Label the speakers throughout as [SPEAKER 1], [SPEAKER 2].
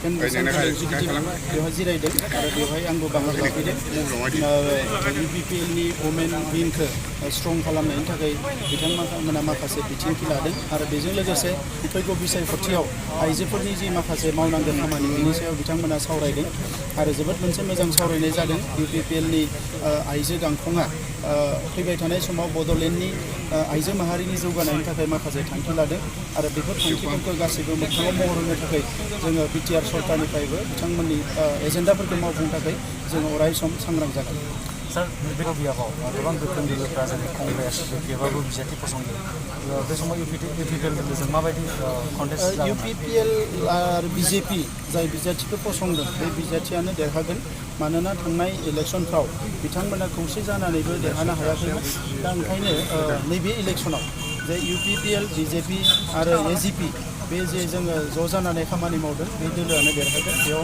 [SPEAKER 1] केन्द्र central executive बेवहाय जिरायदों आरो बेवहाय आंबो बाहागो लाफैदों UPPLनि वमेन विंखौ स्ट्रं खालामनायनि थाखाय बिथांमोना माखासे बिथिंखि लादों आरो बेजों लोगोसे फैगौ बिसायख'थियाव आइजोफोरनि जि माखासे मावनांगौ खामानि बेनि सायाव बिथांमोना सावरायदों आरो जोबोद मोनसे मोजां सावरायनाय जादों UPPLनि आइजो गांखंआ फैबाय थानाय समाव बड'लेण्डनि आइजो माहारिनि जौगानायनि थाखाय माखासे थांखि लादों आरो बेफोर थांखिफोरखौ गासैबो मोगथाङाव महर होनो थाखाय जोङो BTR सरकारनिफ्रायबो बिथांमोननि एजेन्डाफोरखौ मावफुंनो थाखाय जोङो अराय सम सांग्रां जागोन।
[SPEAKER 2] सार बे बियाबाव गोबां गोख्रों दोलोफ्रा जोंनि कंग्रेस BPF बिजाथि फसंदों बे समाव UPPL दोलोजों माबायदि कन्टेस्ट
[SPEAKER 1] UPPL आरो BJP जाय बिजाथिखौ फसंदों बे बिजाथियानो देरहागोन मानोना थांनाय इलेक्सनफ्राव बिथांमोना खौसे जानानैबो देरहानो हायाखैमोन दा ओंखायनो नैबे इलेक्सनाव जे UPPL BJP आरो AGP बे जे जोङो ज' जानानै खामानि मावदों बे दोलोआनो देरहागोन बेयाव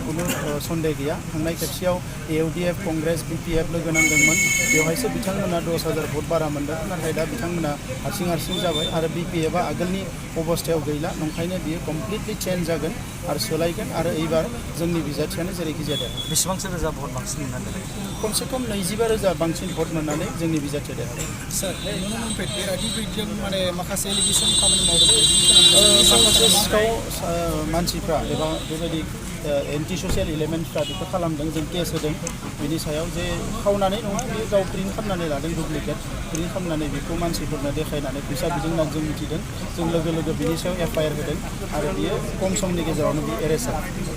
[SPEAKER 1] कुनु सन्देह गैया थांनाय खेबसेयाव AUDF कंग्रेस BPF लोगो नांदोंमोन बेवहायसो बिथांमोना 10,000 भट बारा मोनदों नाथाय दा बिथांमोना हारसिं जाबाय आरो BPFआ आगोलनि अबस्थायाव गैला नंखायनो बियो कमप्लिटलि चेन्ज जागोन आरो सोलायगोन आरो एबार जोंनि बिजाथियानो जेरैखि जाया
[SPEAKER 2] बेसेबांसो रोजा भट बांसिन मोननानै
[SPEAKER 1] खमसे खम 25,000 बांसिन भट मोननानै जोंनि बिजाथिया देरहादों।
[SPEAKER 3] सर नुनो मोनफेराखै बिदियाव माने माखासे एलिगेसन खामानि मावदों
[SPEAKER 1] माखासे सिखाव मानसिफ्रा एबा बेबायदि एन्टि ससियेल एलिमेन्टफ्रा बेखौ खालामदों जों केस होदों बेनि सायाव जे खावनानै नङा बेयो गाव प्रिन्ट खालामनानै लादों डुप्लिकेट प्रिन्ट खालामनानै बेखौ मानसिफोरनो देखायनानै फैसा बिदों होननानै जों मिथिदों जों लोगो बिनि सायाव FIR होदों आरो बियो खम समनि गेजेरावनो बे एरेस्ट जादों।